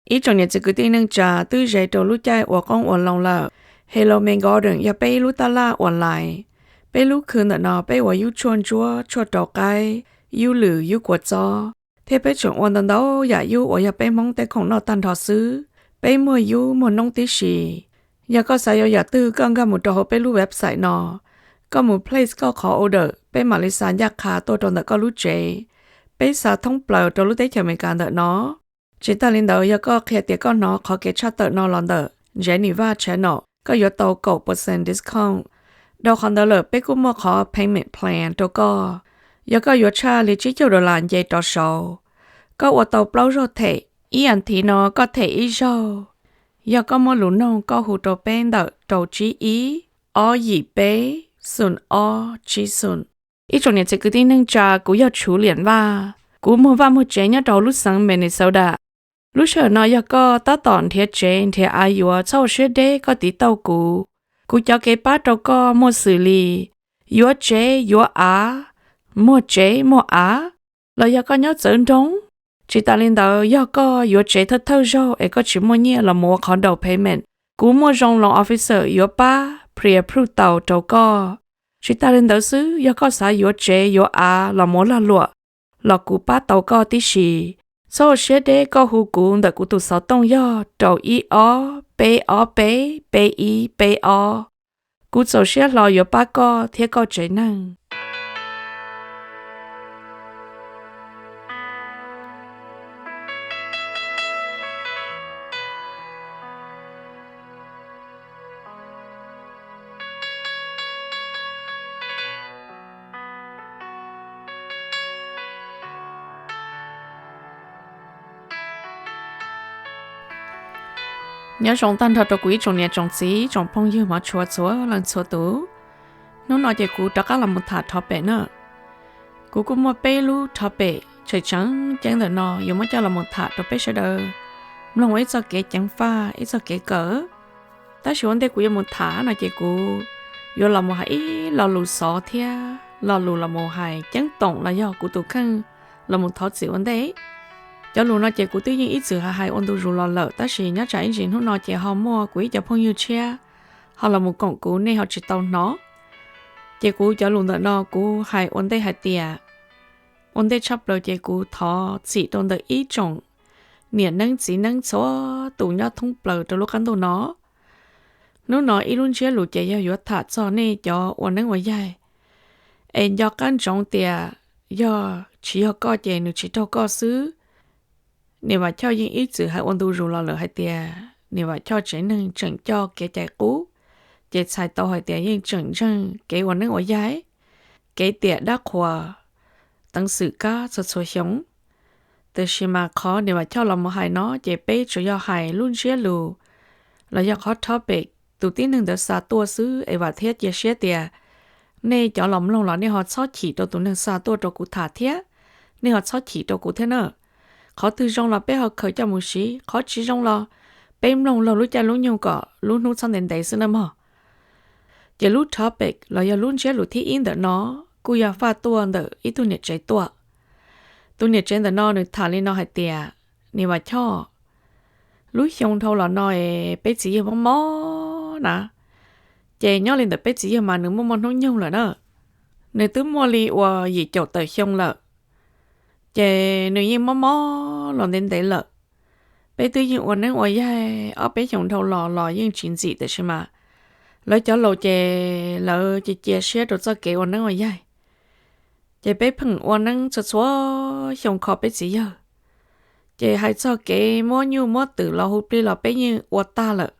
Ib tsoom niam txiv kwv tij neej tsa, twb ze rau lub caij ua qoob ua loo lawm. Halo May Garden yog peb ib lub taj laj uas lais. Peb lub khw ntawm no peb ua yub tshuaj ntsuab, tshuaj rau qaib, yub lwm, yub kua txob, thiab peb tseem ua ntau ntau yam yub uas yog peb Hmoob tej khoom noj tag nrho xwb. Peb muag yub muag noob tib si. Yog koj xav yuav yam twg koj nkag mus rau hauv peb lub website no, koj mus place koj qhov order, peb mam li xa ncaj qha tuaj rau ntawm koj lub tsev. Peb xa thoob plaws rau lub teb chaws Amelikas ntawm no. Tsis tas li ntawd, yog koj qhia tias koj hnov qhov kev tshaj tawm no los ntawm Jennifer Channel, koj yuav tau kaum percent discount. Dhau qhov ntawd lawm peb kuj muaj qhov payment plan rau koj. Yog koj yuav tshaj li tsib caug dollar nce rov saud, koj ua tau plaub zaug them. Ib as thiv no koj them ib zaug. Yog koj muaj lus noog koj hu rau peb ntawm rau tsib ib, ob yim peb, xoom ob tsib xoom. Ib tsoom niam txiv kwv tij neej tsa, kuv yog Tshuv Liam Vaj. Kuv muag vaj muag tsev nyob rau lub xeev Minnesota. Lub sij hawm no yog koj tab tom nrhiav tsev nrhiav av yuav, txhob ua siab deb, koj tiv tauj kuv. Kuv cov kev pab rau koj muaj xws li yuav tsev yuav av, muag tsev muag av, los yog koj nyob txawv nroog. Tsis tas li ntawd, yog koj yuav tsev thawj thawj zaug es koj tsis muaj nyiaj los mus ua qhov down payment, kuv muaj zoo loan officer yuav pab pre-approve tau rau koj. Tsis tas li ntawd xwb, yog koj xav yuav tsev yuav av los mus ua lag luam, los kuv pab tau koj tib si. Txhob ua siab deb, koj hu kuv ntawm kuv tus xov tooj yog rau ib ob peb ob peb peb ib peb ob. Kuv txaus siab hlo yuav pab koj thiab koj tsev neeg. Nyob zoo tag nrho rau kuv ib tsoom niam tsoom txiv, tsoom phooj ywg hmov tshua txhua leej txhua tus. Hnub no ces kuv rov qab los mus tham rho pem na. Kuv kuj muaj peb lub rho pem tseem tseem ceeb ntawm no yuav muab coj los mus tham rau peb sawv daws mloog ua ib txoj kev ceev faj, ib txoj kev kawm. Tab sis ua ntej kuv yuav mus tham no ces kuv yuav los mus hais ib lo lus xov thiab lo lus los mus hais ceeb toom los yog kuv tus kheej los mus thov txim ua ntej. Cov lus no ces kuv twb yeej ib txwm hais hais ua ntu zus los lawm, tab sis nyob tsam ib ntsis hnub no ces ho muaj kuv ib co phooj ywg tshiab ho los mus koom kuv, nej ho tsis tau hnov. Ces kuv cov lus ntawm no kuv hais ua ntej hais tias, ua ntej tshaj plaws ces kuv thov txim rau ntawm ib tsoom niam neeb txiv neeb txhua tus nyob thoob plaws rau lub qab ntuj no. Hnub no ib lub ntsiab lus ces yog yuav tham txog nej cov ua neeb ua yaig, es nco qab ntsoov tias yog tsis yog koj ces nws tsis raug koj xwb. Niam Vam Choj yeej ib txwm hais ua ntu zus los lawm hais tias niam Vam Choj tsev neeg tseem coj kev cai qub, ces txhais tau hais tias yeej tseem ntseeg kev ua neeb ua yaig, kev tiam dab qhuas, teev xwm kab txhua txhua xyoo. Tiam sis mas qhov niam Vam Choj los mus hais no ces peb tsuas yog hais lub ntsiab lus los yog qhov topic tus tib neeg ntawd xa tuaj xwb, es vam thiab cia siab tias nej cov los mloog los nej ho txhob chim rau tus neeg xa tuaj rau kuv tham thiab, nej ho txhob chim rau kuv thiab na. Qhov twg zoo los peb ho khaws coj mus siv, qhov tsis zoo los peb mloog laug lub caij lub nyoog kom lub hnub txhob ntev ntev xwb na mog. Ces lub topic los yog lub ntsiab lus thib ib ntawm no kuj yog faj tuaj ntawm ib tug niam tsev tuaj. Tus niam tsev ntawm no nws tham li no hais tias, niam Vam Choj, lub xyoo dhau los no es peb txiv yawg mob mob na, ces nyob li ntawm peb txiv yawg mas nws muaj muaj hnub nyoog lawm na, nws twb muaj li uas yim caum tawm xyoo lawm, ces nws yeej mob mob los ntev ntev lawm. Peb twb yeej ua neeb ua yaig ob peb xyoos dhau los los yeej tsis ntxim, tiam sis mas lawv cov laus ces lawv cia cia siab rau txoj kev ua neeb ua yaig. Ces peb pheej ua neeb txhua txhua xyoo kho peb txiv yawg. Ces hais txog kev muab nyuj muab twm los hu plig los peb yeej ua tag lawm.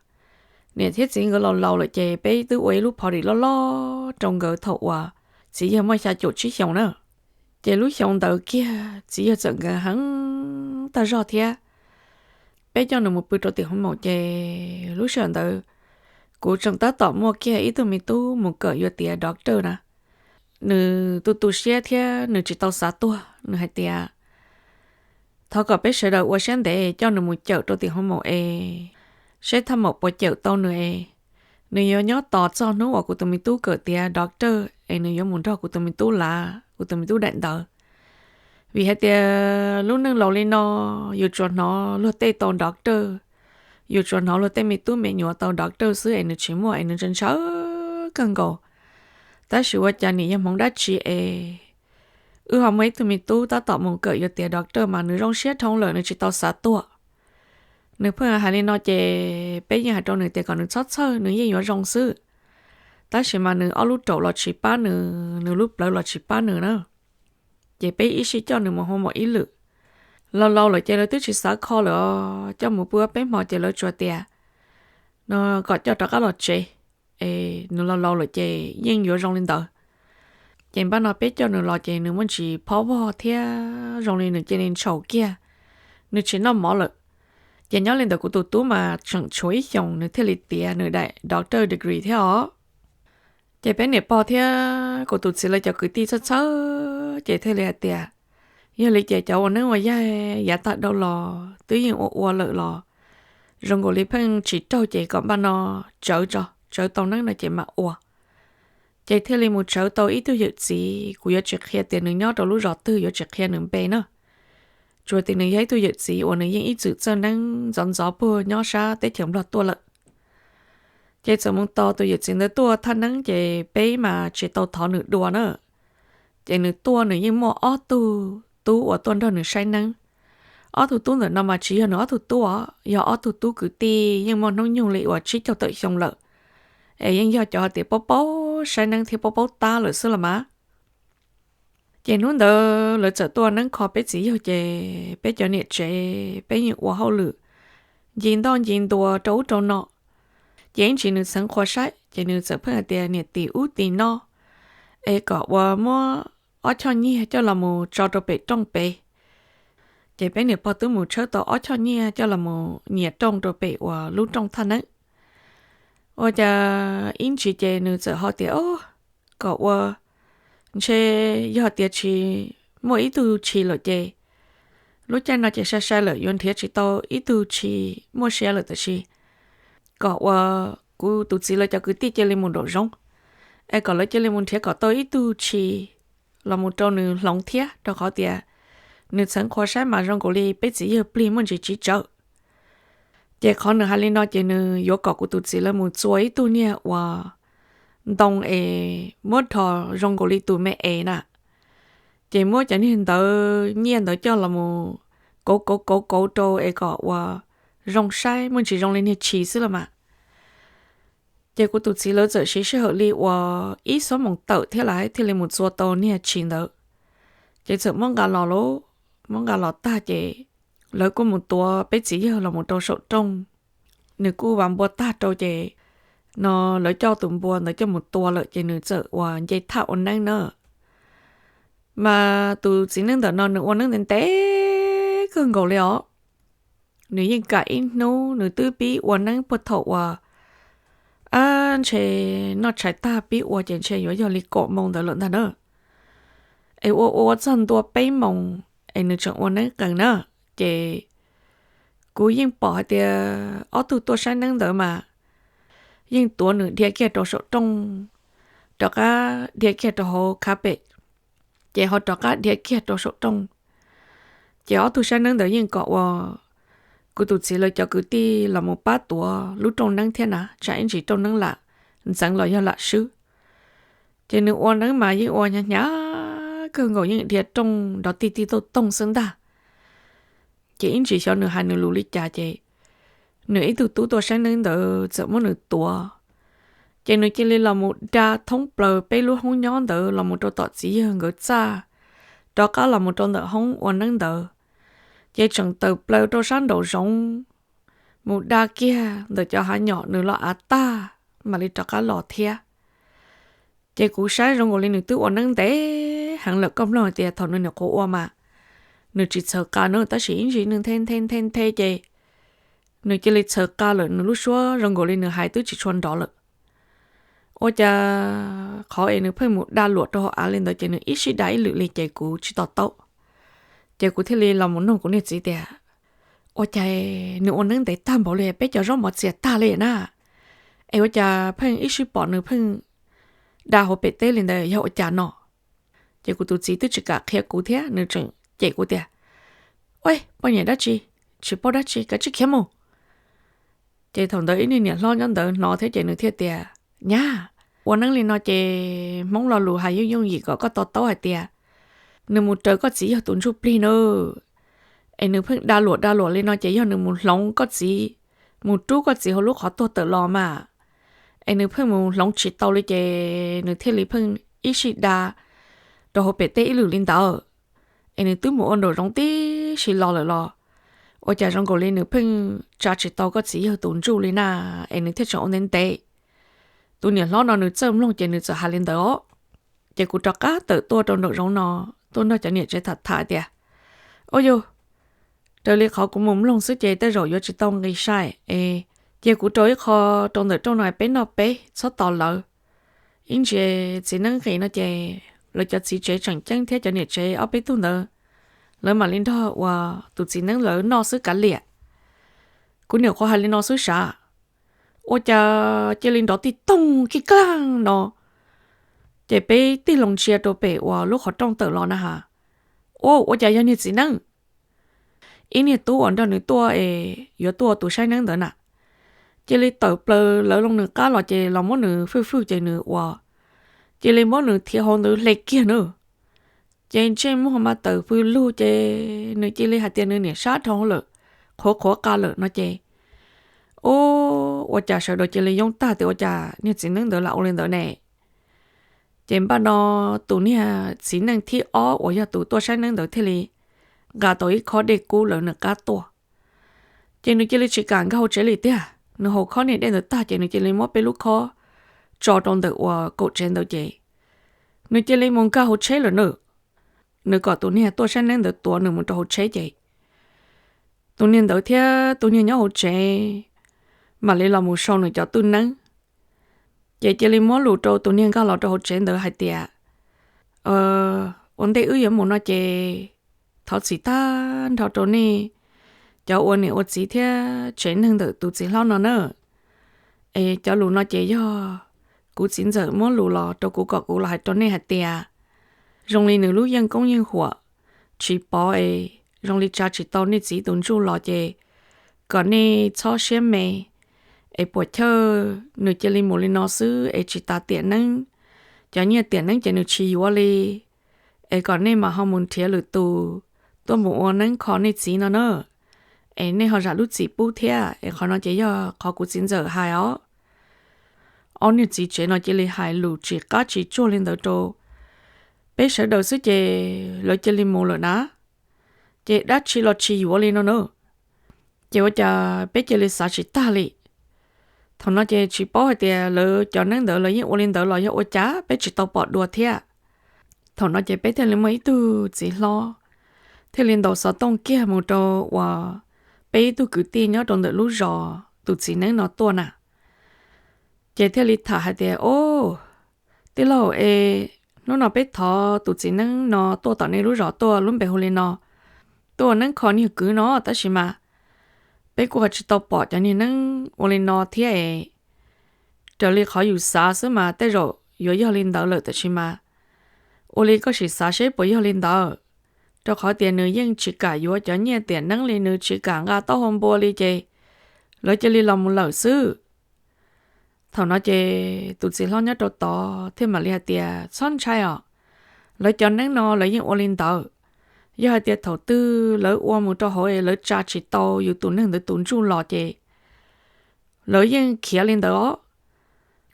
Niam thiab txiv nkawd laus laus lawm ces peb twb ua ib lub party loj loj rau nkawd thaum uas txiv yawg muaj xya caum tsib xyoos na. Ces lub xyoo ntawd kiag txiv yawg txawm nkawd heev tag zog thiab. Peb coj nws mus pw rau tim hoo maum ces lub sij hawm ntawd kuv tseem tab tom muaj kiag ib tug me tub mus kawm yuav tiav doctor na. Nws tu tu siab thiab nws tsis tau xav tuag, nws hais tias thov kom peb sawv daws ua siab ntev coj nws mus cawm rau tim hoo maum es seb thaj maum puas cawm tau nws es nws yuav nyob tos txog hnub uas kuv tus me tub kawm tiav doctor es nws yuav mus nrog kuv tus me tub lav kuv tus me tub daim ntawv. Vim hais tias lub neej laus li no, yus tsuas hnov luag tej tau doctor, yus tsuas hnov luag tej me tub me nyuam tau doctor xwb es nws tsis muaj es nws ntshaw ntshaw kawg nkaus. Tab sis ua cas nim yog hmoov dab tsi es wb ho muaj ib tug me tub tab tom mus kawm yuav tiav doctor mas nws zoo siab dhau lawm nws tsis tau xav tuag. Nws pheej hais li no ces peb yeej hais rau nws tias kom nws txhob txhawj, nws yeej yuav zoo xwb. Tab sis mas nws ob lub raum los tsis pab nws, nws lub plawv los tsis pab nws na. Ces peb ib sij coj nws mus hu mos ib lwm. Laus laus lawm ces lawv twb tsis xav kho lawm, coj mus pw peb hmo ces lawv tsuas tias no kom coj rov qab los tsev, es nws laus laus lawm ces yeej yuav zoo li ntawd. Ces npaj no peb coj nws los ces nws muaj ntsis phob vog thiab zoo li nws cia li ntshaus kiag, nws tsis noj mov lawm. Ces nyob li ntawd kuv tus tub mas tseem tshuav ib xyoos nws thiaj li tiav nws daim doctor degree thiab os. Ces peb niam pog thiab kuv tus txiv lawv cov kwv tij txhawj txhawj ces thiaj li hais tias yog li ces cov ua neeb ua yaig yav tag dhau los twb yeej ua ua lawm los zoo nkaus li pheej tsis raug ces kom npaj no tsawv tso, tsawv tau neeb no ces mam ua. Ces thiaj li mus tsawv tau ib tug yawm txiv, kuv yuav tsis qhia tias nws nyob rau lub zos twg, yuav tsis qhia nws npe na. Tsuas tias nws yog ib tug yawm txiv uas nws yeej ib txwm txawj neeb ntxov ntxov puag nyob sab teb chaws Nplog tuaj lawm. Ces txawm mus tos tus yawm txiv ntawd tuaj thaj neeb ces peb mas tsis tau thov nws dua na. Ces nws tuaj nws yeej muaj ob tug tub uas tuaj nrog nws saib neeb. Ob tug tub ntawm no mas tsis yog nws ob tug tub os, yog ob tug tub kwv tij yeej muaj hnub nyoog li uas tsib caug tawm xyoo lawm, es yeej yog cov hais tias paub paub saib neeb thiab paub paub tab lawm xwb los mas. Ces hnub ntawd lawv txawm tuaj neeb kho peb txiv yawg ces peb cov niam tsev peb yeej ua hauj lwm nci ntoj nci ntua rau ub rau no. Ces ib ntsis nws txheev qhua saib ces nws txawm pheej hais tias niam tim ub tim no es kom ua muab ob choj nyiaj coj los mus tso rau pem rooj pem. Ces peb niam pog twb mus tshawb tau ob choj nyiaj coj los mus nyias rooj rau pem uas lub rooj thaj neeb. Ua cas ib ntsis ces nws txawm ho tias, o, kom ua, ntshe yog tias tsis muaj ib tug tshis lawm ces lub caij no ces sai sai lawm yuav nrhiav tsis tau ib tug tshis muaj sia lawm tam sim. Kom ua kuv tus txiv lawv cov kwv tij cia li mus nraum zoov, es kom lawv cia li mus nrhiav kom tau ib tug tshis los mus rau nws hloov thiab, rau qhov tias nws txheev qhua saib mas zoo nkaus li peb txiv yawg plig muaj ntsis tsiv tsawv. Ces qhov nws hais li no ces nws yuav kom kuv tus txiv lawv mus txua ib tug niag uas ntoo es muab rho zoo nkaus li tus me es na. Ces muab cov niag ntawv nyiaj ntawd coj los mus kauv kauv kauv kauv rau es kom ua zoo saib muaj ntsis zoo li niag tshis xwb los mas. Ces kuv tus txiv lawv txawm siv sij hawm li uas ib xuab moos tawm thiab lawv thiaj li mus txua tau niag tshis ntawd. Ces txawm muab nqa los lauj, muab nqa los tag ces lawv kuj mus tuav peb txiv yawg los mus rau saum rooj. Nws kuj vam npua tag rau ces no lawv coj tus npua ntawd coj mus tua lawm ces nws txawm uas nce thaj ua neeb na. Mas tus txiv neeb ntawm no nws ua neeb ntev ntev kawg nkaus li os. Nws yeej kam ib hnub nws twb pib ua neeb puag thaum uas, ab, ntshe noj tshais tag pib ua ces ntshe yuav yog li kaum moos ntawd lawm ntag na. Es ua ua txog ntua peb moos es nws tseem ua neeb qees na. Ces kuv yeej pom hais tias ob tug tuaj saib neeb ntawd mas yeej tuav nws dhia kiag rau saum rooj, rov qab dhia kiag rau hauv khav pem, ces ho rov qab dhia kiag rau saum rooj. Ces ob tug saib neeb ntawd yeej kom ua kuv tus txiv lawv cov kwv tij los mus pab tuav lub rooj neeb thiab na, tsam ib ntsis rooj neeb lam ntxeev los yog lam swb. Ces nws ua neeb mas yeej ua hnyav hnyav kawg nkaus, yeej dhia rooj nrov tij tij tooj tooj xwb ntag. Ces ib ntsis xyov nws hais nws lus li cas ces nws ib tug tub tuaj saib neeb ntawd txawm muab nws tuav. Ces nws cia li los mus da thoob plaws peb lub hoob nyob ntawd los mus rau tom txiv yawg nkawd txaj, rov qab los mus rau ntawm hoob ua neeb ntawd. Ces tseem tawm plaws rau sab nraum zoov mus da kiag ntawm cov hav nyom nws los av tag mam li rov qab los thiab. Ces kuv saib zoo nkaus li nws twb ua neeb ntev heev lawm, koj mloog hais tias thaum nws nyuam qhuav ua mas nws tsis txhawv qa na, tab sis ib ntsis nws nthe nthe nthe nthe ces nws cia li txhawv qa lawm, nws lub suab zoo nkaus li nws hais twb tsis tshua nrov lawm. Ua cas qhov es nws pheej mus da luam rau hauv av li ntawd ces nws ib sij da ib lwm li ces kuv tsis to taub. Ces kuv thiaj li los mus nug kuv niag txiv tias, ua cas nws ua neeb ntev tag npaum li, peb cov zaub mov txias tag li na, es ua cas pheej ib sij pom nws pheej da hauv pem teb li ntawd yog ua cas no? Ces kuv tus txiv twb tsis kam qhia kuv thiab, nws tseem cem kuv tias, Ua, poj niam dab tsi, tsis paub dab tsi, kav tsij khiav mus. Ces thaum ntawd ib niag niam hlob nyob ntawd hnov thiab ces nws thiaj tias, Nyab, ua neeb li no ces Hmoob lo lus hais yooj yooj yim kom koj to taub hais tias nws mus raws koj txiv yog tus ntsuj plig na, es nws pheej da luam da luam li no ces yog nws mus hloov koj txiv, mus rub koj txiv hauv lub qhov tuag tawm los mas, es nws pheej mus hloov tsis tau li ces nws thiaj li pheej ib sij da rau hauv pem teb ib lwm li ntawd, es nws twb mus ua nraum zoov tib si los lawm los, ua cas zoo nkaus li nws pheej tsa tsis tau koj txiv yog tus ntsuj li na, es nws thiaj tseem ua ntev ntev. Tus niam hlob no nws txawj mloog ces nws txawm hais li ntawd os. Ces kuv rov qab tawm tuaj rau nraum zoov no, tuaj nrog cov niam tsev tham tham tias, Ua yog raws li qhov kuv mus mloog xwb ces tej zaum yuav tsis tau nqis sai es cia kuv rau ib qho rau ntawm rooj no peb noj peb txhob tos lawv. Ib ntsis txiv neeb nqis no ces lawv cov txiv tsev tseem ceeb thiab cov niam tsev ob peb tug ntawd, lawv mam li nrog uas tus txiv neeb lawv noj xwb kav liam. Kuv niam qhuav hais li no xwb sav, ua cas cia li nrov tij toog kij kaag no, ces peb tig loo ntsia rau pem uas lub qhov rooj tawm los na has, ua, ua cas yog niag txiv neeb, ib niag tub uas nrog nws tuaj es yuav tuaj ua tus saib neeb ntawd na, cia li tawm plaws lawv loo nws qab los ces los muab nws fwj fwj ces nws ua, cia li muab nws thiab hauv ntawd hle kiag na. Ces ntsej muag mas tawm fws lug ces nws cia li hais tias nws niam sab dhau lawm, qhuav qhuav qa lawm no ces, ua, ua cas sawv daws cia li yoob tag tias ua cas niag txiv neeb ntawd lam ua li ntawd ne. Ces npaj no tus niag txiv neej thib ob uas yog tus tuaj saib neeb ntawd thiaj li nqa tau ib khob dej kub lawv nws qab tuaj. Ces nws cia li tsis kam nkag hauv tsev li tiag, nws haus khob niag dej ntawd tag ces nws cia li muab peb lub khob tso rau ntawm uas kaum tsev ntawd ces nws cia li mus nkag hauv tsheb lawm na. Nws kom tus niag tuaj saib neeb ntawd tuav nws mus rau hauv tsheb ces tus niag ntawd thiab tus niag nyob hauv tsev mam li los mus sau nws cov twj neeb. Ces cia li muab lus rau tus niag nkag los rau hauv tsev ntawd hais tias, ua ntej wb yuav mus no ces thov txim tag nrho rau nej cov ua niam ua txiv thiab tsev neeg ntawm tus txiv hlob no na. Es cov lus no ces yog kuv txiv ntxawm muab lus los rau kuv kom kuv los hais rau nej hais tias zoo li nws lub yeej koob yeej huam tsis pov es zoo li tsa tsis tau nej txiv tus ntsuj los ces kom nej txhob siab me, es puas chawj nws cia li mus li no xwb es tsis tas tiam neeb, cov nyiaj tiam neeb ces nws tsis yuav li. Es kom nej mam ho mus nrhiav lwm tus tuaj mus ua neeb kho nej txiv no na, es nej ho zam lub txim pub thiab. Es qhov no ces yog qhov kuv txiv ntxawm hais os. Ob niag txiv tsev no cia li hais lus tsis qab tsis tsuag li ntawd rau peb sawv daws xwb ces lawv cia li mus lawm na. Ces dab tsi los tsis yuav li no na. Ces ua cas peb cia li xav tsis tag li. Thaum no ces tsis paub hais tias lawv cov neeb ntawd lawv yeej ua li ntawd los yog ua cas peb tsis tau pom dua thiab. Thaum no ces peb thiaj li muaj ib tug txiv hlob thiaj li ntaus xov tooj kiag mus rau uas peb ib tug kwv tij nyob rau ntawm lub zos tus txiv neeb no tuaj na. Ces thiaj li tham hais tias, Au, tij laug e, hnub no peb thov tus txiv neeb no tuaj tom nej lub zos tuaj, lub npe hu li no, tuaj ua neeb kho niag kwv no, tab sis mas peb kuj ho tsis tau pom cov niag neeb ua li no thiab es. Raws li qhov yus xav xwb mas tej zaum yuav yog li ntawd lawm, tab sis mas ua li koj sim xav seb puas yog li ntawd, rau qhov tias nws yeej tsis kam yuav cov nyiaj tiam neeb li, nws tsis kam nqa taub hau npua li ces lawv cia li los mus lawm xwb. Thaum no ces tus txiv hlob nyob rau tod thiaj mam li hais tias, Txhob ntshai os, lawv cov neeb no lawv yeej ua li ntawd. Yog hais tias thaum twg lawv ua mus rau hauv es lawv tsa tsis tau yus tus neeg ntawd tus ntsuj los ces lawv yeej khiav li ntawd os.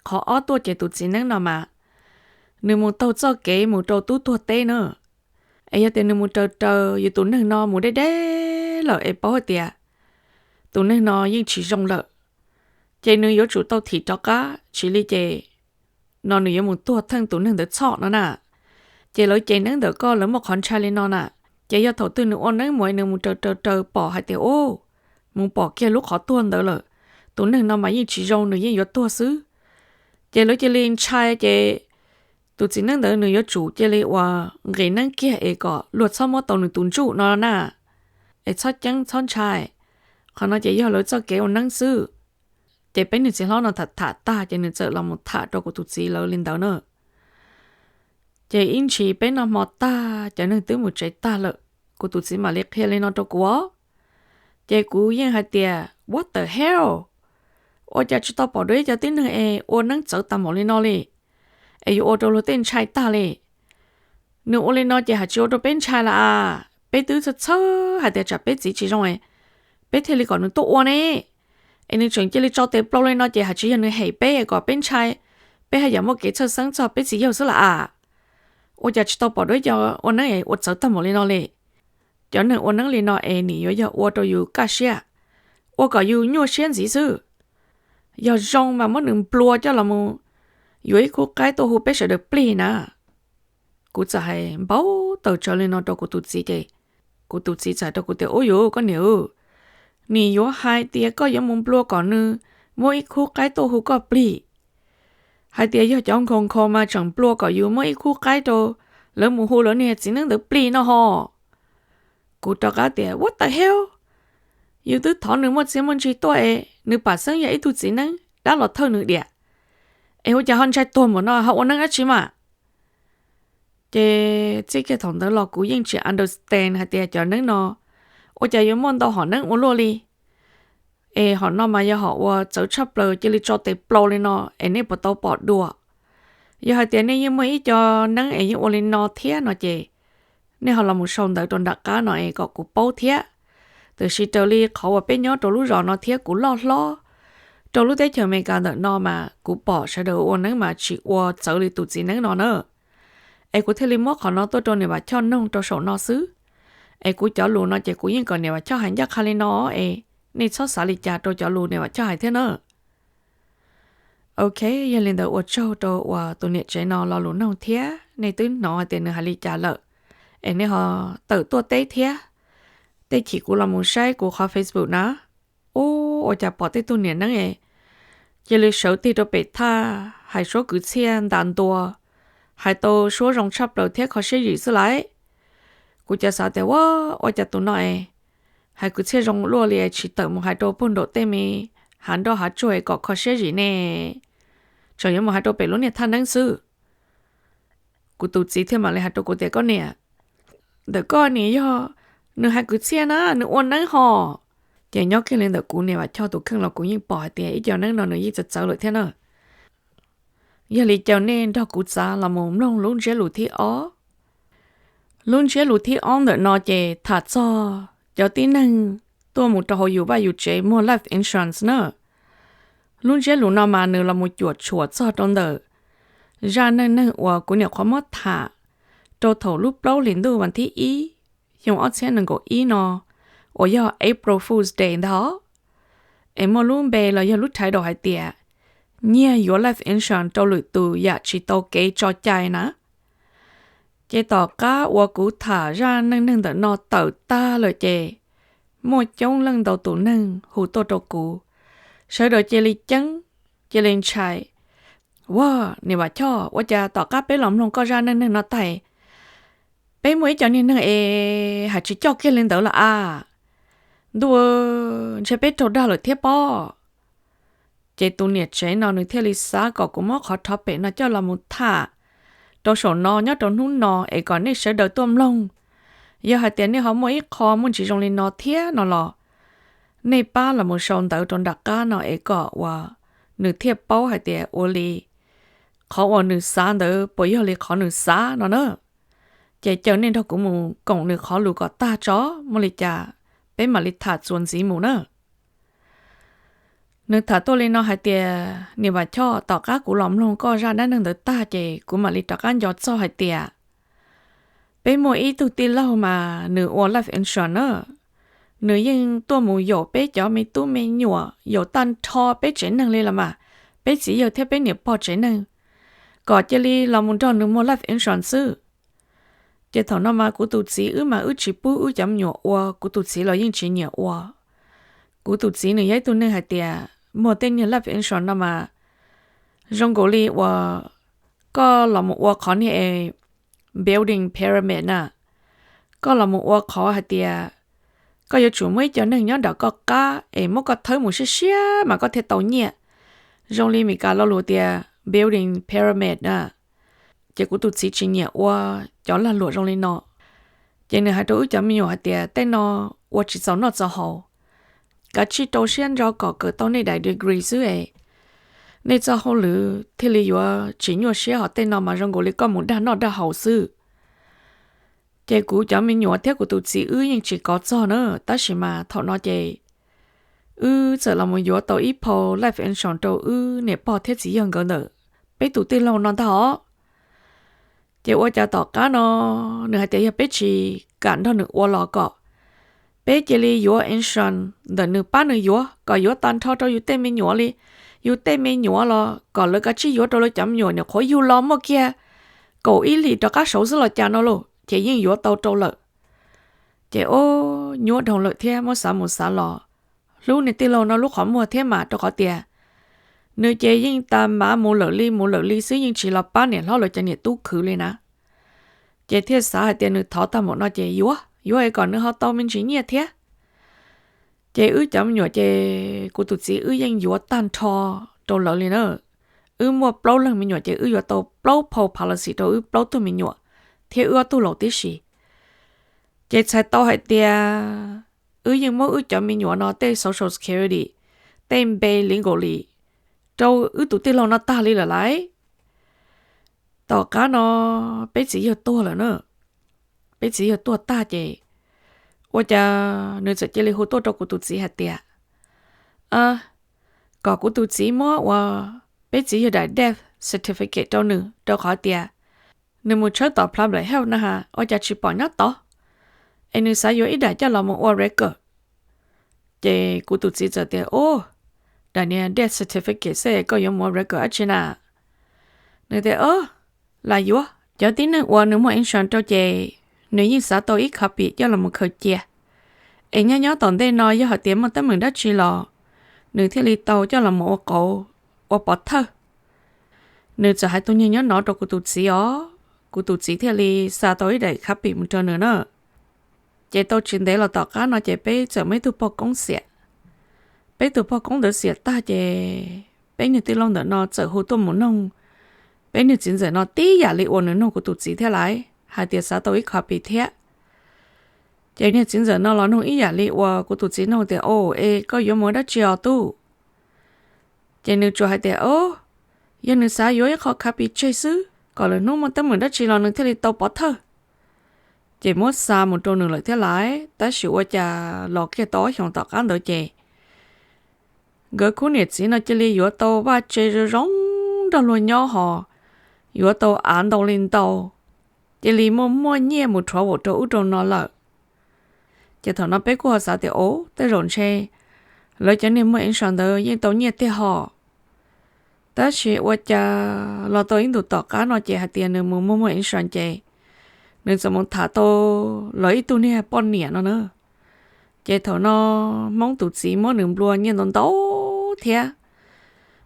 Qhov ob tuaj ces tus txiv neeb no mas nws mus taug txoj kev mus rau tub tuag teb na. Es yog tias nws mus raws raws yus tus neeg no mus deb deb lawm es paub hais tias tus neeg no yeej tsis zoo lawm, ces nws yuav tsum tau thim rov qab, tsis li ces no nws yuav mus tuag theej tus neeg ntawd txhoj no na. Ces lawv ces neeb ntawm koj lawv muaj qhov ntshai li no na. Ces yog thaum twg nws ua neeb mus es nws mus raws raws raws pom hais tias, Ub, mus pom kiag lub qhov tuag ntawd lawm, tus neeg no mas yeej tsis zoo, nws yeej yuav tuag xwb. Ces lawv cia li ntshai ces tus txiv neeb ntawd nws yuav tsum cia li uas nqis neeb kiag es kom luag txhob muab tau nws tus ntsuj no na. Es txhob ceeb txhob ntshai, qhov no ces yog lawv txoj kev ua neeb xwb. Ces peb niag txiv hlob no tham tham tag ces nws txawm los mus tham rau kuv tus txiv lawv li ntawd na. Ces ib ntsis peb noj hmo tag cov neeg twb mus tsev tag lawm. Kuv tus txiv mam li qhia li no rau kuv os. Ces kuv yeej hais tias what the hell, ua cas tsis tau pom dua ib co tib neeg es ua neeb txawv tag npaum li no li, es yuav ua rau luag tej ntshai tag li. Nws ua li no ces hais tsis ua rau peb ntshai las as, peb twb txhawj txhawj hais tias tsam peb txiv tsis zoo, peb thiaj li kom nws tuaj ua ne. Es nws tseem cia li tso tes plaus li no ces hais tsis yog nws hem peb kom peb ntshai, peb haj yam muaj kev txhawj xeeb txog peb txiv yawg xwb las as. Ua cas tsis tau pom dua ib co ua neeb es ua txawv tag npaum li no li. Cov neeg ua neeb li no es nim yuav yog ua rau yus kaj siab, ua kom yus nyuaj siab ntxiv xwb. Yog zoo mas muab nws nplua coj los mus yuav ib khub qaib tuaj hu peb sawv daws plig na. Kuv txawm hais npau taws tsawv li no rau kuv tus txiv ces kuv tus txiv txawm hais rau kuv tias ub yuv koj niam, nim yuav hais tias koj yuav mus nplua kom nws muab ib khub qaib tuaj hu koj plig, hais tias yog cov nkhaus nkhaus mas tseem nplua kom yus muab ib khub qaib rau lawv mus hu lawv niag txiv neeb ntawd plig no ho. Kuv rov qab tias what the hell, yus twb thov nws muaj txiaj muaj ntsig tuaj es nws pam xeeb yog ib tug txiv neeb dab los thawj nws diam, es ua cas ho ntshai tuag npaum no ho ua neeb dab tsi mas. Ces txij kiag thaum ntawd los kuv yeej tsis understand hais tias cov neeb no ua cas yuav muaj ntau hom neeb ua luaj li. Es hom no mas yog hom uas txawv tshaj plaws cia li tso tes plaus li no es nej puas tau pom dua? Yog hais tias nej yeej muaj ib co neeb es yeej ua li no thiab no ces nej ho los mus sau ntawv rau nram qab no es kom kuv paub thiab. Tiam sis raws li qhov uas peb nyob rau lub zos no thiab kuv loj hlob rau lub teb chaws Amelikas ntawm no mas kuv pom sawv daws ua neeb mas tsis ua txawv li tus txiv neeb no na. Es kuv thiaj li muab qhov no tuaj rau niam Vam Choj noog rau saum no xwb. Es kuv cov lus no ces kuv yeej kom niam Vam Choj hais ncaj qha li no es nej txhob xav li cas rau cov lus niam Vam Choj hais thiab na. Ok, yog li ntawd ua tsaug rau uas tus niam tsev no lo lus noog thiab nej twb hnov hais tias nws hais li cas lawm, es nej ho tawm tuaj teb thiab. Tej chim kuv los mus saib kuv qhov Facebook na, ub ua cas pom tej tug niam neeb es cia li sawv tig rau pem thaj hais suab kwv txhiaj ntas ntua, hais tau suab zoo tshaj plaws thiab kho siab zim xwb lauj. Kuv cov xav tias ua, ua cas tus no es hais kwv txhiaj zoo luaj li es tsis tawm mus hais rau puag nraum tej me hav nroj hav tsuag es kom kho siab zim ne, tseem yuav mus hais rau pem lub niag thaj neeb xwb. Kuv tus txiv thiaj mam li hais rau kuv tias koj niam, ntawm koj niam yog nws hais kwv txhiaj na nws ua neeb ho. Ces nyob kiag li ntawm kuv niam Vam Choj tus kheej los kuv yeej pom hais tias ib co neeb no nws yeej txawv txawv lawm thiab na. Yog li caw nej nrog kuv txav los mus mloog lub ntsiab lus thib ob. Lub ntsiab lus thib ob ntawm no ces tham txog cov tib neeg tuaj mus rau hauv yus vaj yus tsev muag life insurance na. Lub ntsiab lus no mas nws los mus cuam tshuam txog rau ntawm zaj neej neeg uas kuv nyuam qhuav muab tham rau thaum lub plaub hlis ntuj vas thib ib xyoo ob txhiab nees nkaum ib no, uas yog April Fool's Day ntag. Es muaj lub npe los yog lub title hais tias nyiag yuav life insurance rau lwm tus yam tsis tau kev tso cai na. Ces tom qab uas kuv tham zaj neej neeg ntawm no tawm tag lawm ces muaj coob leej ntau tus neeg hu tuaj rau kuv, sawv daws cia li ceeb, cia li ntshai. Ua, niam Vam Choj, ua cas tom qab peb los mloog koj zaj neej neeg no tag, peb muaj ib co niag neeg es hais tsis coj kiag li ntawd los as. Ntuj, ntshe peb raug dag lawm thiab pob. Ces tus niam tsev no nws thiaj li xav kom kuv muab qhov rhov pem no coj los mus tham rau saum no nyob rau hnub no es kom nej sawv daws tuaj mloog. Yog hais tias nej ho muaj ib qho muaj ntsis zoo li no thiab no los, nej pab los mus sau ntawv rau nram qab no es kom uas nws thiaj paub hais tias ua li qhov uas nws xav ntawd puas yog li qhov nws xav no na. Ces caw nej nrog kuv mus koom nws qhov lus kom tag tso, muaj li cas peb mam li tham txuas ntxiv mus na. Nws tham tuaj li no hais tias, niam Vam Choj, tom qab kuv los mloog koj zaj dab neeg ntawd tag ces kuv mam li rov qab nco txog hais tias peb muaj ib tug tij laug mas nws ua life insurance na. Nws yeej tuaj mus yaum peb cov me tub me nyuam yaum tag nrho peb tsev neeg li los mas, peb txiv yawg thiab peb niam pog tsev neeg, kom cia li los mus nrog nws muag life insurance xwb. Ces thaum no mas kuv tus txiv wb mas wb tsis pub wb cov me nyuam ua, kuv tus txiv los yeej tsis nyiam ua. Kuv tus txiv nws yog ib tug neeg hais tias muag tej niag life insurance no mas zoo nkaus li uas koj los mus ua qhov niag es building pyramid na. Koj los mus ua qhov hais tias koj yuav tsum muaj ib co neeg nyob nram koj qab es muab koj thawb mus siab siab mas koj thiaj tau nyiaj. Zoo li Meskas lo lus tias building pyramid na. Ces kuv tus txiv tsis nyiam ua cov lag luam zoo li no. Ces nws hais rau wb cov me nyuam hais tias tej no ua tsis txaus noj txaus haus, kav tsij rau siab ntso kom kawm tau nej daim degree xwb es nej txoj hauj lwm thiaj li yuav tsis nyuaj siab, hos tej no mas zoo nkaus li koj mus dag noj dag haus xwb. Ces kuv cov me nyuam thiab kuv tus txiv wb yeej tsis kov txog na, tab sis mas thaum no ces wb txawm los mus yuav tau ib phau life insurance rau wb niam pog thiab txiv yawg nkawd ntawm peb tus tij laug no ntag os. Ces ua cas tom qab no nws hais tias yog peb tsis kam nrog nws ua los kom peb cia li yuav insurance ntawm nws pab nws yuav, kom yuav tag nrho rau yus tej me nyuam li. Yus tej me nyuam los kom lawv kav tsij yuav rau lawv cov me nyuam, nyuam qhuav yug los muaj kiag kaum ib hlis rov qab saud xwb los cas no lauj, ces yeej yuav tau rau lawm. Ces o, nyuaj dhau lawm thiab muab xav mus xav los hlub niag tij laug no lub qhov muag thiab mas, rau qhov tias nws ces yeej tas mav mus lawm li mus lawm li xwb, yeej tsis los pab niam hlob lawv cov niam tub khwv li na. Ces thiaj xav hais tias nws thov tag npaum no ces yuav, yuav es kom nws ho tau me ntsis nyiaj thiab. Ces wb cov me nyuam ces kuv tus txiv wb yeej yuav tag nrho rau lawv li na. Wb muaj plaub leeg me nyuam ces wb yuav tau plaub phau policy rau wb plaub tug me nyuam thiab wb ob tug laus tib si. Ces txhais tau hais tias wb yeej muab wb cov me nyuam no tej social security, tej npe li nkaus li rau wb tus tij laug no tag li lawm lauj. Tom qab no peb txiv yawg tuag lawm na. Peb txiv yawg tuag tag ces ua cas nws txawm cia li hu tuaj rau kuv tus txiv hais tias kom kuv tus txiv muab ua peb txiv yawg daim death certificate rau nws, rau qhov tias nws mus tshawb tom public health na has ua cas tsis pom nyob tod, es nws xav yuav ib daim coj los mus ua record. Ces kuv tus txiv txawm tias, Ub, daim niag death certificate xwb koj yuav mus ua record dab tsi na? Nws tias, Lam yuav, cov tib neeg uas nws muag insurance rau ces nws yeej xav tau ib copy coj los mus khaws cia, es nyob nyob tom ntej no yog hais tias muaj teeb meem dab tsi los nws thiaj li tau coj los mus ua qauv, ua pov thawj. Nws txawm hais tus niag nyob no rau kuv tus txiv os, kuv tus txiv thiaj li xa tau ib daim copy mus rau nws na. Ces tau tsis ntev los tom qab no ces peb txawm muaj ib tug poj koob xiam. Peb tus poj koob ntawd xiam tag ces peb niag tij laug ntawm no txawm hu tuaj mus noog peb niag txiv ntxawm no tib yam li uas nws noog kuv tus txiv thiab lauj, hais tias xav tau ib copy thiab. Ces niag txiv ntxawm no los noog ib yam li uas kuv tus txiv noog tias, O, es koj yuav mus ua dab tsi os tub? Ces nws tsuas hais tias, O, yog nws xav yuav ib qho copy tseg xwb, kom lwm hnub muaj teeb meem dab tsi los nws thiaj li tau pov thawj. Ces muab xa mus rau nws lawm thiab lauj, tab sis ua cas los kiag tau ob xyoos tom qab ntawd ces nkawd khub niam txiv no cia li yuav tau vaj tse zoo zoo nrog luag nyob hos yuav tau av ntau li ntau, cia li muaj muaj nyiaj mus rhuav vaum rau ub rau no lawm. Ces thaum no peb kuj ho xav tias, O, tej zaum ntshe lawv cov niag muag insurance ntawd yeej tau nyiaj tiag hos. Tab sis ua cas los tau ib ntus tom qab no ces hais tias nws mus muag muag insurance ces nws txawm mus tham tau lawv ib tug niag poj niam no na. Ces thaum no Hmoob tus txiv muab nws nplua nyiaj ntau ntau thiab.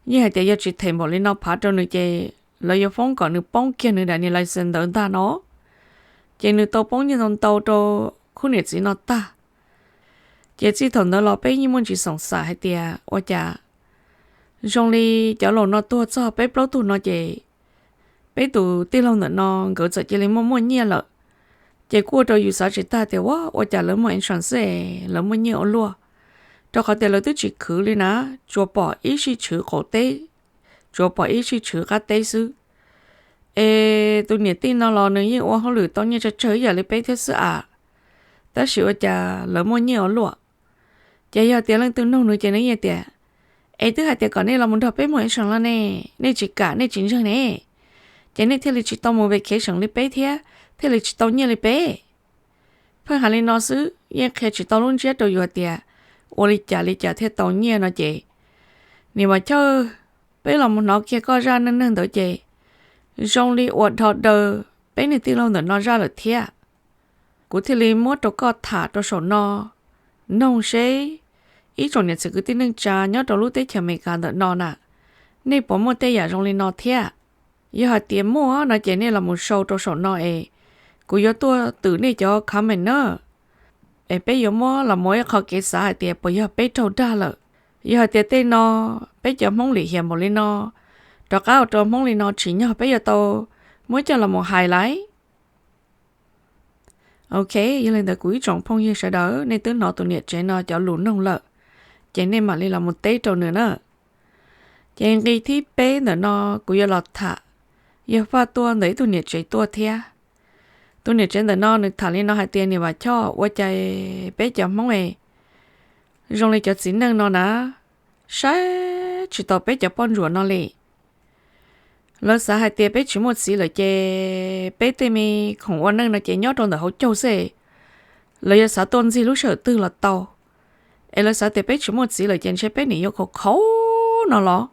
Yeej hais tias yog tsis them npaum li no phav rau nws ces lawv yuav foob kom nws poob kiag nws daim niag license ntawd ntag no. Ces nws tau poob nyiaj ntau ntau rau khub niam txiv no tag. Ces txij thaum ntawd los peb yeej muaj ntsis xoom xaim hais tias ua cas zoo li cov laus no tuag txog peb plaub tug no ces peb tus tij laug ntawm no nkawd txawm cia li muaj muaj nyiaj lawm. Ces kuj ua rau yus xav tsis tag tias ua, ua cas lawv muag insurance xwb es lawv muaj nyiaj ua luaj, rau qhov tias lawv twb tsis khwv li na, tsuas pom ib sij tshwv qaum teb, tsuas pom ib sij tshwv qab teb xwb. Es tus niam tij no los nws yeej ua hauj lwm tau nyiaj tsawg tsawg ib yam li peb thiab xwb as, tab sis ua cas lawv muaj nyiaj ua luaj. Ces yog tias leej twg nug nws ces nws yeej tias, Es twb hais tias kom nej los mus nrog peb muag insurance los ne, nej tsis kam nej tsis ntseeg ne, ces nej thiaj li tsis tau mus vacation li peb thiab thiaj li tsis tau nyiaj li peb. Pheej hais li no xwb yeej qhia tsis tau lub ntsiab rau yus hais tias ua li cas li cas thiaj tau nyiaj no ces, Niam Vam Chawj, peb los mus hnov kiag koj zaj neej neeg ntawd ces zoo li uas dho daws peb niag tij laug ntawm no zaj lawm thiab. Kuv thiaj li muab rau koj tham rau saum no, noog seb ib tsoom niam txiv kwv tij neej tsa nyob rau lub teb chaws Amelikas ntawm no na, nej puas muaj tej yam zoo li no thiab? Yog hais tias muaj no ces nej los mus sau rau saum no es kuv yuav tuaj twm nej cov comment na, es peb yuav muab los mus ib qho kev xav hais tias puas yog peb raug dag lawm. Yog hais tias tej no peb cov Hmoob lim hiam npaum li no, rov qab ua rau Hmoob li no tsim nyog peb yuav tau muab coj los mus hais lauj. Ok, yog li ntawd kuv ib tsoom phooj ywg sawv daws, nej twb hnov tus niam tsev no cov lus noog lawm, ces nej mam li los mus teb rau nws na. Ces nqi thib peb ntawm no kuv yuav los tham, yog faj tuaj ntawm ib tug niam tsev tuaj thiab. Tus niam tsev ntawm no nws tham li no hais tias, niam Vam Choj, ua cas peb cov Hmoob es zoo li cov txiv neej no na, saib tsis taus peb cov poj ntsuam no li. Lawv xav hais tias peb tsis muaj txiv lawm ces peb tej me khoom ua neej no ces nyob rau ntawm hauv caug xwb. Lawv yuav xav tuaj ntxig lub sij hawm twg los tau, es lawv xav tias peb tsis muaj txiv lawm ces ntshe peb nim yuav khaus khaus no los.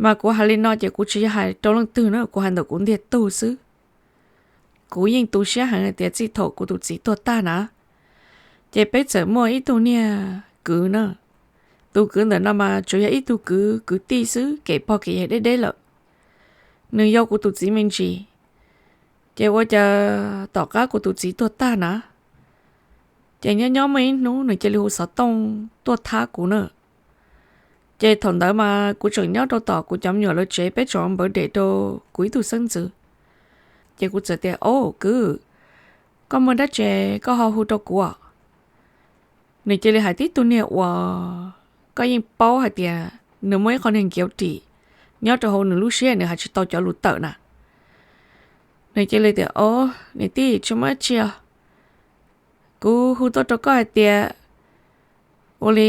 Mas kuv hais li no ces kuv tsis yog hais rau leej twg na, kuv hais ntawm kuv ntiag tug xwb. Kuv yeej tu siab heev hais tias txij thaum kuv tus txiv tuag tag na, ces peb txawm muaj ib tug niag kwv na. Tus kwv ntawm no mas tsuas yog ib tug kwv kwv tij xwb, kev pog kev yawg deb deb lawm. Nws yau kuv tus txiv me ntsis, ces ua cas tom qab kuv tus txiv tuag tag na, ces nyob nyob muaj ib hnub nws cia li hu xov tooj tuaj thab kuv na. Ces thaum ntawd mas kuv tseem nyob rau tom kuv cov me nyuam lawv tsev, peb tseem npawv dem rau kuv ib tug xeeb ntxwv. Ces kuv txawm tias, o kwv, koj muaj dab tsi koj ho hu rau kuv? Nws cia li hais tib tug niag uas koj yeej paub hais tias nws muaj ib qho niag nkiav ris nyob rau hauv nws lub siab, nws hais tsis tau cov lus tawm na. Nws cia li tias, o, niam tij, tsis muaj dab tsi os. Kuv hu tuaj rau koj hais tias, ua li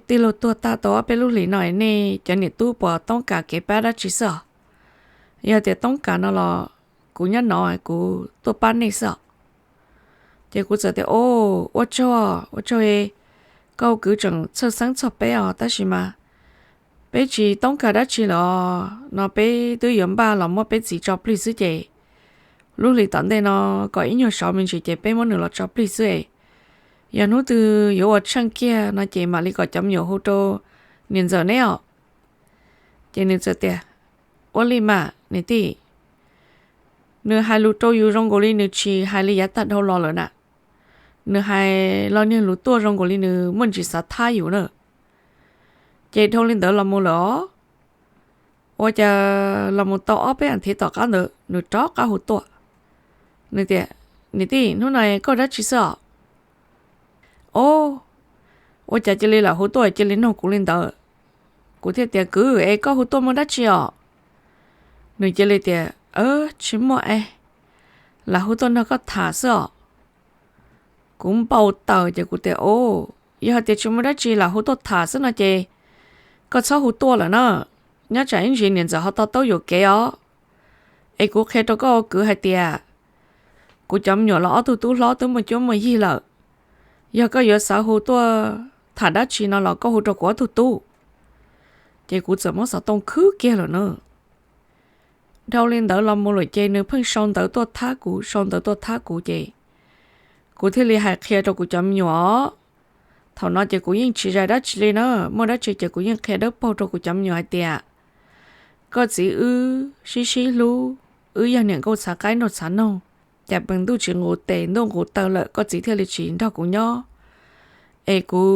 tij laug tuag tag tau ob peb lub hlis no, nej cov niam tub puas toob kas kev pab dab tsi xwb os? Yog tias toob kas no los kuv nyob no kuv tuaj pab nej xwb os. Ces kuv txawm tias, o, ua tsaug, ua tsaug, koj hu kwv tseem txhawj xeeb txog peb os, tab sis mas peb tsis toob kas dab tsi lawm os, no peb twb yuav npaj los muab peb txiv tso plig xwb ces lub hlis tom ntej no kom ib nyuag sov me ntsis ces peb muab nws los tso plig xwb es, yog hnub twg yuav ua tsheej kiag no ces mam li kom cov me nyuam hu rau niam ntxawm neb os. Ces nws txawm tias, ua li mas niam tij. Nws hais lus rau yus zoo nkaus li nws tsis hais li yav tag dhau los lawm na. Nws hais los niag lus tuaj zoo nkaus li nws muaj ntsis xav thab yus na. Ces dhau li ntawd los mus lawm os. Ua cas los mus tau ob peb as thiv tom qab ntawd nws rov qab hu tuaj. Nws tias, niam tij, hnub no koj dab tsi xwb os? O, ua cas cia li lam hu tuaj cia li nug kuv li ntawd. Kuv thiaj tias, kwv, es koj hu tuaj muaj dab tsi os? Nws cia li tias, tsis muaj es, lam hu tuaj nrog koj tham xwb os. Kuv npau taws ces kuv tias, o, yog hais tias tsis muaj dab tsi lam hu tuaj tham xwb no ces koj txhob hu tuaj lawm na. Nyob tsam ib ntsis niam ntxawm ho to taub yuam kev os. Es kuv qhia rau koj ua kwv hais tias kuv cov me nyuam los ob tug tub hlob twb muaj cuab muaj yig lawm. Yog koj yuav xav hu tuaj tham dab tsi no los koj hu rau kuv ob tug tub. Ces kuv txawm muab xov tooj khwb kiag lawm na. Dhau li ntawd los mus lawm ces nws pheej sau ntawv tuaj thab kuv, sau ntawv tuaj thab kuv ces kuv thiaj li hais qhia rau kuv cov me nyuam. Thaum no ces kuv yeej tsis zais dab tsi li na, muaj dab tsi ces kuv yeej qhia dawb paug rau kuv cov me nyuam hais tias, koj txiv wb sib sib hlub, wb yog niam nkauj txhav qaib nraug txhav noog, cas pees ntuj tsis nqus tes ntuj nqus taw lawm koj txiv thiaj li tsis nrog kuv nyob. Es kuv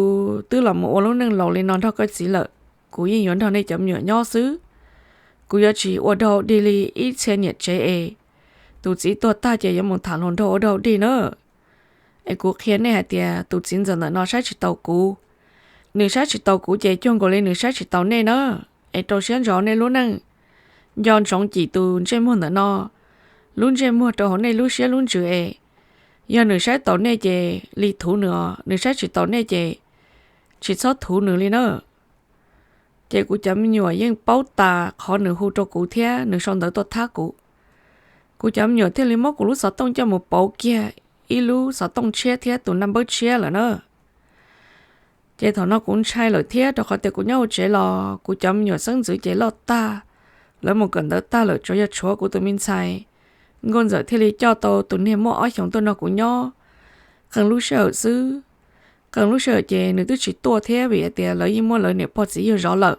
twb los mus ua lub neej laus li no nrog koj txiv lawm, kuv yeej yuav nrog nej cov me nyuam nyob xwb. Kuv yuav tsis ua dog dig li ib txhia niam tsev es tus txiv tuag tag ces yuav mus tham hluas nraug ua dog dig na. Es kuv qhia nej hais tias tus txiv ntxawm ntawm no saib tsis taus kuv, nws saib tsis taus kuv ces cuag nkaus li nws saib tsis taus nej na. Es rau siab ntso nej lub neej, nco ntsoov cim tus ntsej muag ntawm no lub ntsej muag rau hauv nej lub siab lub ntsws es, yog nws saib taus nej ces li thuv nws os, nws saib tsis taus nej ces tsis txhob thuv nws li na. Ces kuv cov me nyuam yeej paub tas qhov nws hu rau kuv thiab nws sau ntawv tuaj thab kuv. Kuv cov me nyuam thiaj li muab kuv lub xov tooj coj mus pauv kiag ib lub xov tooj tshiab thiab tus naj npawb tshiab lawm na. Ces thaum no kuv ntshai lawm thiab, rau qhov tias kuv nyob hauv tsev los kuv cov me nyuam xeeb ntxwv ces loj tag, lawv mus kawm ntawv tag lawm, tsuas yog tshuav kuv tus me ntxhais nkauj ntxawm thiaj li coj tau tus niag muaj ob xyoos tuaj nrog kuv nyob qee lub sij hawm xwb. Qee lub sij hawm ces nws twb tsis tuaj thiab vim hais tias lawv yeej muab lawv niam pog txiv yawg zov lawm.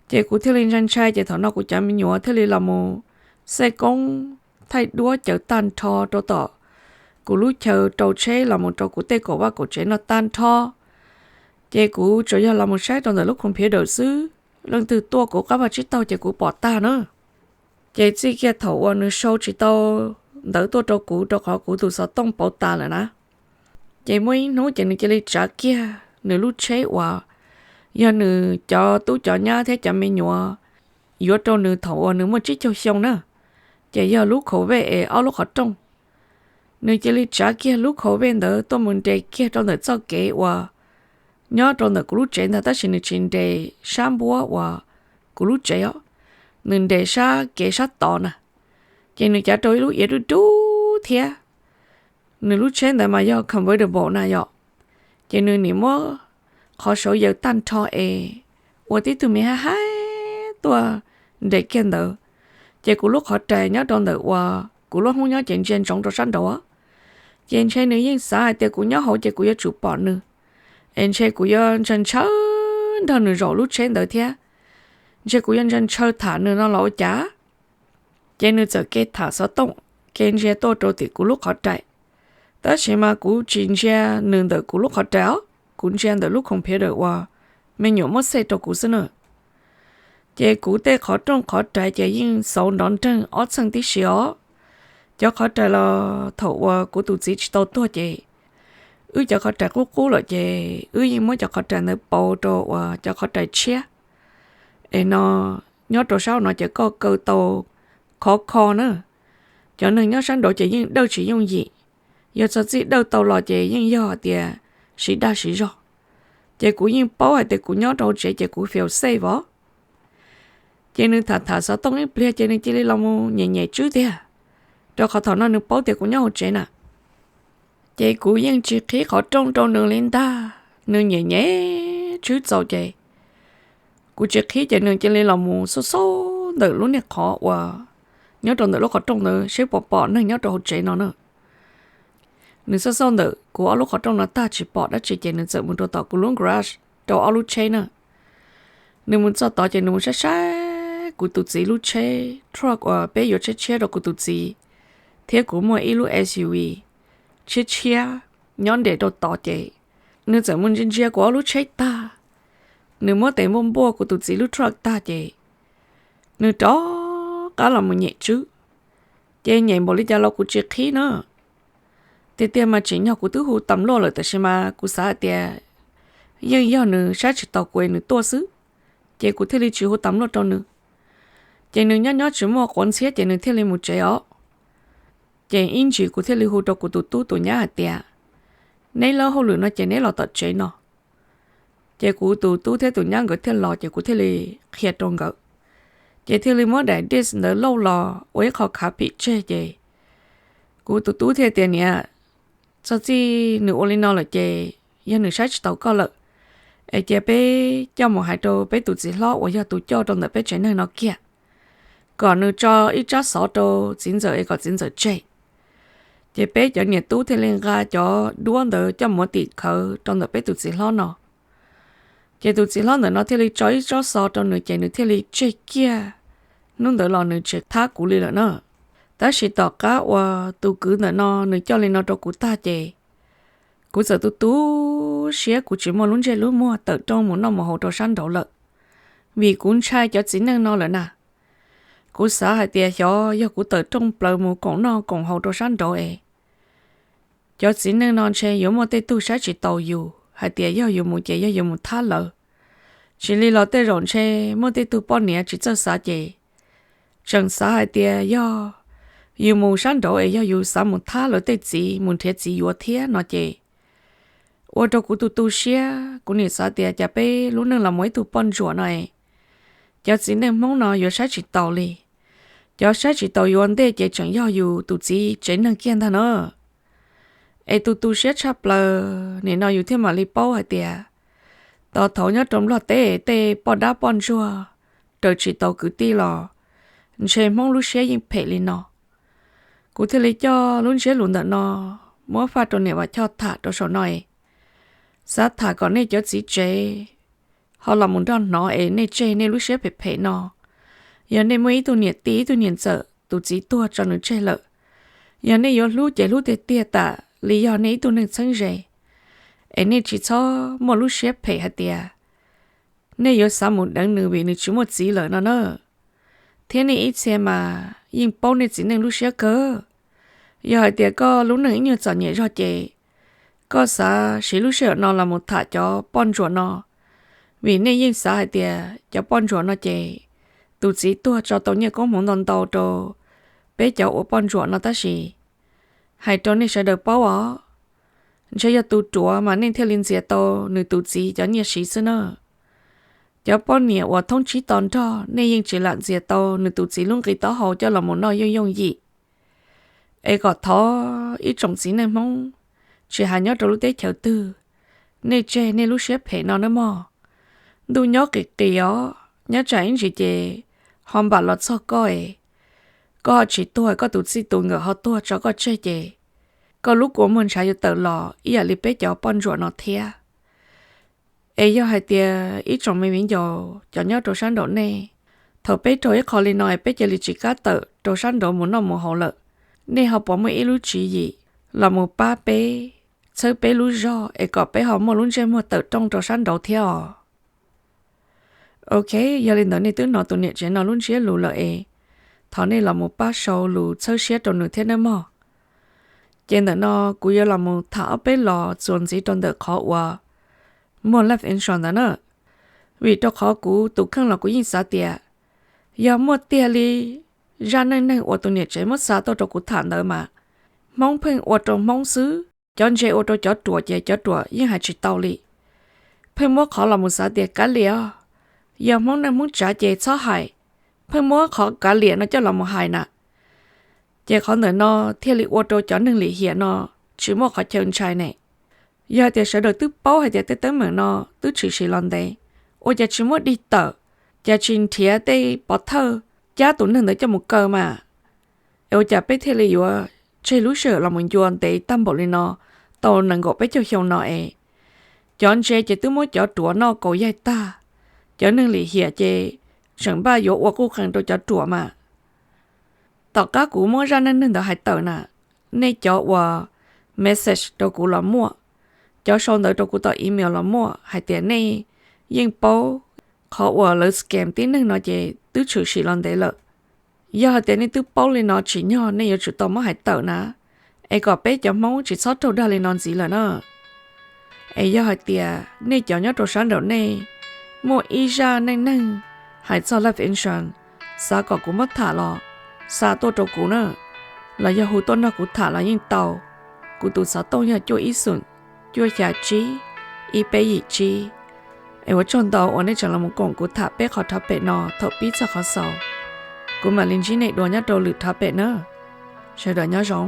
Ces kuv thiaj li ntshai ntshai, ces thaum no kuv cov me nyuam thiaj li los mus xej koob thaij duab cawv tag nrho rau tom kuv lub chaw, rau tsheb los mus rau kuv tej kaum vaj kaum tsev no tag nrho. Ces kuv tsuas yog los mus saib rau ntawm lub computer xwb, leej twg tuaj kuv qab vaj tsib taug ces kuv pom tag na. Ces txij kiag thaum uas nws sau tsis tau ntawv tuaj rau kuv rau qhov kuv tus xov tooj pauv tas lawm na. Ces muaj ib hnub ces nws cia li tsav kiag nws lub tsheb uas yog nws cov tub cov nyab thiab cov me nyuam yuav rau nws thaum uas nws muaj tsib caug xyoo na, ces yog lub Corvette es ob lub qhov rooj. Nws cia li tsav kiag lub Corvette ntawd tuaj mus nres kiag rau ntawm txoj kev uas nyob rau ntawm kuv lub tsev ntag, tab sis nws tsis nres sab npuab uas kuv lub tsev os, nws nres sab kev sab tod na. Ces nws cav rau ib lub iav dub dub thiab. Nws lub tsheb ntawd mas yog convertible na yom. Ces nws nim muab qhov saud yaws tag nrho es ua tib tug me hab haib tuaj nres kiag ntawd. Ces kuv lub qhov rais nyob rau ntawm uas kuv lub hoob nyob ces ntsia ntsoov rau sab nraud. Ces ntshe nws yeej xav hais tias kuv nyob hauv ces kuv yuav tsum pom nws, es ntshe kuv yuav ntshaw ntshaw nrog nws zaum lub tsheb ntawd thiab, ntshe kuv yuav ntshaw ntshaw tham nws no los ua cas. Ces nws txawm ke tham xov tooj, ke ntsia tuaj rau tim kuv lub qhov rais. Tab sis mas kuv tsis ntsia nws ntawm kuv lub qhov rais os, kuv ntsia ntawm lub computer uas me nyuam muab xej rau kuv xwb na. Ces kuv tej qhov rooj qhov rais ces yeej xauv nrov nreeg ob txheej tib si os. Cov qhov rais los thaum uas kuv tus txiv tsis tau tuag ces wb cov qhov rais qub qub lawm ces wb yeej muab cov qhov rais ntawd pauv rau uas cov qhov rais tshiab. Es no nyob rau sab no ces koj kaw tau khov kho na. Cov neeg nyob sab nraud ces yeej dawj tsis yooj yim, yog txog txij dawj tau los ces yeej yog hais tias siv dag siv zog. Ces kuv yeej paub hais tias kuv nyob rau hauv tsev ces kuv feel safe os. Ces nws tham tham xov tooj ib pliag ces nws cia li los mus nyem nyem tswb tiag, rau qhov thaum no nws paub tias kuv nyob hauv tsev na. Ces kuv yeej tsis qhib qhov rooj rau nws li ntag, nws nyem nyem tswb txaus ces kuv tsis qhib ces nws cia li los mus xauj xauj ntawm lub niag qhov uas nyob rau ntawm lub qhov rooj ntawd seb puas pom neeg nyob rau hauv tsev no na. Nws xauj xauj ntawm kuv ob lub qhov rooj no tag tsis pom dab tsi ces nws txawm mus rau tom kuv lub garage rau ob lub tsheb na. Nws mus txog tod ces nws mus saib saib kuv tus txiv lub tsheb truck uas peb yuav tsheb tshiab rau kuv tus txiv, thiab kuv muaj ib lub S U V tshiab tshiab nyob nres rau tod ces nws txawm mus ntsia ntsia kuv ob lub tsheb tag, nws muab tes npuaj npuaj kuv tus txiv lub truck tag ces nws rov qab los mus nyem tswb. Ces nyem npaum li cas los kuv tsis qhib na. Tiag tiag mas tsim nyog kuv twb hu tas luaj lawm tab sis mas kuv xav hais tias yeej yog nws saib tsis taus kuv es nws tuaj xwb, ces kuv thiaj li tsis hu tas luaj rau nws. Ces nws nyob nyob tsis muaj quav ntxhiab ces nws thiaj li mus tsev os. Ces ib ntsis kuv thiaj li hu rau kuv tus tub tus nyab hais tias, neb lawv hauj lwm no ces neb los tom tsev no. Ces kuv tus tub thiab tus nyab nkawd thiaj los ces kuv thiaj li qhia rau nkawd. Ces thiaj li muab daim disc ntawd lauj los ua ib qho khav phim tseg ces kuv tus tub thiaj tias, niam, txog txij nws ua li no lawm ces yog nws saib tsis taus koj lawm, es cia peb coj mus hais rau peb tus txiv hlob uas yog tus coj rau ntawm peb tsev neeg no kiag, kom nws tso ib tsab xov rau txiv ntxawm es kom txiv ntxawm tseg. Ces peb cov niam tub thiaj li nqa cov duab ntawd coj mus tim khawv rau ntawm peb tus txiv hlob no. Ces tus txiv hlob ntawm no thiaj li tso ib tsab xov rau nws ces nws thiaj li tseg kiag. Hnub ntawd los nws tsis thab kuv li lawm na. Tab sis tom qab uas tus kwv ntawm no nws coj li no rau kuv tag ces kuv txawm tu tu siab kuv tsis muaj lub ntsej lub muag tawm rooj mus noj mus haus rau sab nraud lawm, vim kuv ntshai cov txiv neej no lawm na. Kuv xav hais tias xyov yog kuv tawm rooj plaws mus koom noj koom haus rau sab nraud es cov txiv neej no ntshe yuav muaj tej tug saib tsis taus yus hais tias yog yus mus ces yog yus mus thab lawv. Tsis li los tej zaum ntshe muaj tej tug poj niam tsis txawj xav ces tseem xav hais tias yog yus mus sab nraud es yog yus xav mus thab lawv tej txiv mus nrhiav txiv yuav thiab no ces ua rau kuv tu tu siab. Kuv nim xav tias cas peb lub neej los mus ib tug poj ntsuam no es cov txiv neej Hmoob no yuav saib tsis taus li. Cov saib tsis taus yus ua ntej ces tseem yog yus tus txiv tsev neeg kiag ntag na. Es tu tu siab tshaj plaws nim no yus thiaj mam li paub hais tias tos thaud nyob rau Nplog teb tej poj dab poj ntsuag raws tsis tau kwv tij los ntshe Hmoob lub siab yeej phem li no. Kuv thiaj li coj lub ntsiab lus ntawm no muab faj rau niam Vam Choj tham rau saum no es xav tham kom nej cov txiv tsev ho los mus nrog hnov es nej tseg nej lub siab phem phem no. Yog nej muaj ib tug niam tij ib tug niam ntxawm tus txiv tuag tso nws tseg lawm, yog nej yuav hlub ces hlub tiag tiag tam li yog nej ib tug neeg txheeb ze, es nej tsis txhob muaj lub siab phem hais tias nej yuav xav mus deev nws vim nws tsis muaj txiv lawm no na. Thiab nej ib txhia mas yeej paub nej txiv neej lub siab kawg, Yog hais tias koj lub neej ib nyuag txom nyem zog ces koj xav siv lub sij hawm no los mus tham cov poj ntsuam no, vim nej yeej xav hais tias cov poj ntsuam no ces tus txiv tuag tso tau nyiaj koob hmoov ntau ntau rau peb cov ua poj ntsuam no tab sis hais rau nej sawv daws paub os, ntshe yog tus ruam mas nej thiaj li ntxias tau nws tus txiv cov nyiaj siv xwb na. Cov poj niam uas thoob tsib to nrog nej yeej tsis lam ntxias tau nws tus txiv lub nqi taub hau coj los mus noj yooj yooj yim. Es kom thov ib tsoom txiv neej Hmoob, tsis hais nyob rau lub teb chaws twg, nej tseg nej lub siab phem no nawb mog. Ntuj nyob qis qis os, nyob tsam ib ntsis ces ho npam los txog koj es koj ho tsis tuag, koj tus txij tus nkawm ho tuag tso koj tseg ces koj lub kua muag ntshav yuav tawm los ib yam li peb cov poj ntsuam no thiab. Es yog hais tias ib tsoom me viv ncaus cov nyob rau sab nraum nej, thaum peb raug ib qho li no es peb cia li tsis kam tawm rau sab nraud mus noj mus haus lawm, nej ho puas muaj ib lub tswv yim los mus pab peb, txhawb peb lub zog es kom peb ho muaj lub ntsej muag tawm rooj rau sab nraud thiab os? Ok, yog li ntawd nej twb hnov tus niam tsev no lub ntsiab lus lawm es thov nej los mus pab sau lus txhawb siab rau nws thiab nawb mog. Ces ntawm no kuv yuav los mus tham ob peb los txuas ntxiv rau ntawm qhov uas muag life insurance ntawd na. Vim rau qhov kuv tus kheej los kuv yeej xav tias yog muaj tiag li zaj neej neeg uas tus niam tsev muab xa tuaj rau kuv tham ntawd mas Hmoob pheej ua rau Hmoob xwb, cov ntse ua rau cov ruam ces cov ruam yeej hais tsis tau li. Pheej muab qhov los mus xav tias kav liam os, yog Hmoob neej Hmoob tsav ces txhob hais, pheej muab qhov kav liam no coj los mus hais na. Ces qhov ntawm no thiaj li ua rau cov neeg lim hiam no tsis muaj qhov chaw ntshai ne. Yog hais tias sawv daws twb paub hais tias tej teeb meem no twb tshwm sim los ntev, ua cas tsis muab dig tawm, cas tsis nrhiav tej pov thawj cab tus neeg ntawd coj mus kaw mas? Es ua cas peb thiaj li yuav tseg lub sij hawm los mus ncua ntev tag npaum li no tau nees nkaum peb caug xyoo no es cov ntse ces twb muab cov ruam noj kaus yaig tag, cov neeg lim hiam ces tseem npaj yuav ua quj qees rau cov ruam mas. Tom qab kuv muab zaj neej neeg ntawd hais tawm na, nej cov uas message rau kuv los muaj, cov sau ntawv rau kuv tom email los muaj hais tias nej yeej paub qhov uas lawv scam tib neeg no ces twb tshwm sim los ntev lawm. Yog hais tias nej twb paub li no tsim nyog nej yuav tsum tau muab hais tawm na, es kom peb cov Hmoob tsis txhob raug dag li no ntxiv lawm na. Es yog hais tias nej cov nyob rau sab nraum nej muaj ib zaj neej neeg hais txog life insurance xav kom kuv muab tham los xa tuaj rau kuv na, los yog hu tuaj nrog kuv tham los yeej tau. Kuv tus xov tooj yog cuaj ib xoom, cuaj xya tsib, ib peb yim tsib. Es ua tsaug ntau uas nej tseem los mus koom kuv tham peb qhov rhov pem no thaum pib txog qhov xaus. Kuv mam li ntsib nej dua nyob rau lwm rhov pem na. Sawv daws nyob zoo.